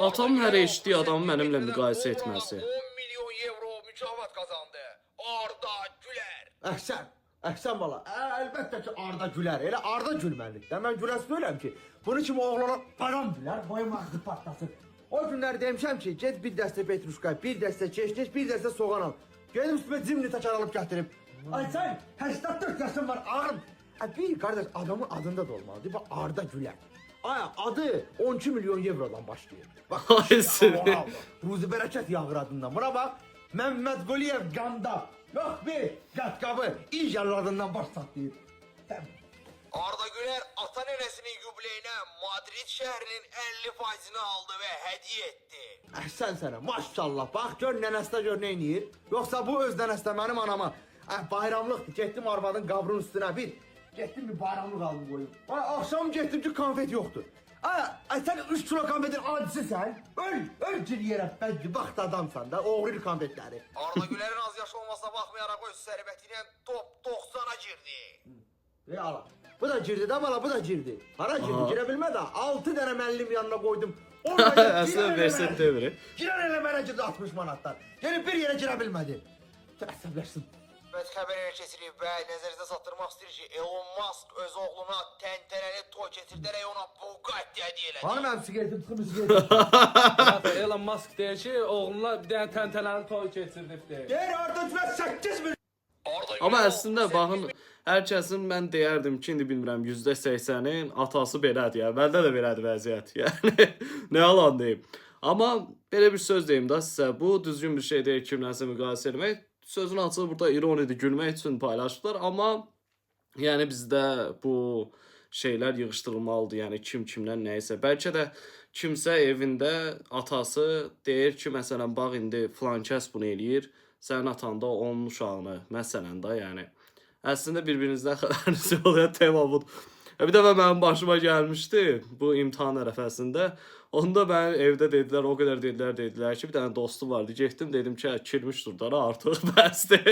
Atam hər eşitdiyi adamı mənimlə müqayisə etməsi. 10 milyon euro mükafat kazandı. Arda Güler. Əhsən, əhsən bala. Əlbəttə ki, Arda Gülər. Elə Arda gülməlidir. Də mən güləsi deyiləm ki. Bunu kimi oğlana param gülər, boyum ağzı partlasın. O günlər demişəm ki, get bir dəstə petruşka, bir dəstə keşniş, bir dəstə soğan al. Gedim üstümə cimni təkər alıb gətirib. Ay sən 84 yaşın var, ağrım. Ay bir qardaş adamın adında da olmalıdır. Bax Arda Gülər. Ay adı 12 milyon evrodan başlayır. Bax, Ay seni. Allah Allah. Ruzi bərəkət yağır adından. Buna bax. Məmməd Quliyev qanda. Yox bir qatqabı iyi gəlir adından baş saxlayır. Arda Güler ata nenesinin yubileyine Madrid şehrinin 50 faizini aldı ve hediye etti. Əhsən sənə, maşallah. Bax gör nənəsinə gör nə eləyir. Yoxsa bu öz nənəsi də mənim anama. Bayramlıqdır. Getdim arvadın qabrının üstünə bir. Getdim bir bayramlıq aldım qoyum. Ay, axşam getdim ki konfet yoxdur. Ay, ay sən 3 kilo konfetin acısısan. Öl, öl gir yerə. Bədbəxt adamsan da, oğruyur konfetləri. Arda Güler'in az yaşı olmasına bakmayarak öz servetiyle top 90'a girdi. Ey ala. Bu da girdi də bala, bu da girdi. Hara girdi? Aha. Girə bilmədi. 6 dənə müəllim yanına qoydum. Orada Əslində versə devri. Girən elə mənə girdi 60 manatdan. Gəlib bir yerə girə bilmədi. Əsəbləşdim. Evet, haberine keçirik və nəzərinizə çatdırmaq istəyirik ki, Elon Musk öz oğluna təntənəli toy keçirdərək ona Bugatti hediyə elədi. Hanı mənim siqaretim çıxıb siqaretim. Elon Musk deyir ki, oğluna bir dənə təntənəli toy keçirdibdi. Deyir Arda Güler 8 milyon Arda Amma Güler əslində baxın, hər kəsin mən deyərdim ki, indi bilmirəm %80-in atası belədir. Yəni məndə də belədir vəziyyət. Yəni nə yalan deyim. Amma belə bir söz deyim də sizə, bu düzgün bir şey deyil kimlənsə müqayisə etmək. Sözün açığı burada ironidir, gülmək üçün paylaşıblar, amma yəni bizdə bu şeylər yığışdırılmalıdır. Yəni kim kimdən nə isə. Bəlkə də kimsə evində atası deyir ki, məsələn, bax indi filan kəs bunu eləyir, sənin atan da onun uşağını, məsələn də, yəni. Əslində bir-birinizdən xəbəriniz yox, ya tema budur. Bir dəfə mənim başıma gəlmişdi bu imtahan ərəfəsində. Onda mən evdə dedilər, o qədər dedilər, dedilər ki, bir dənə dostum vardı. Getdim dedim ki, hə, kirmişdir da artıq bəsdir.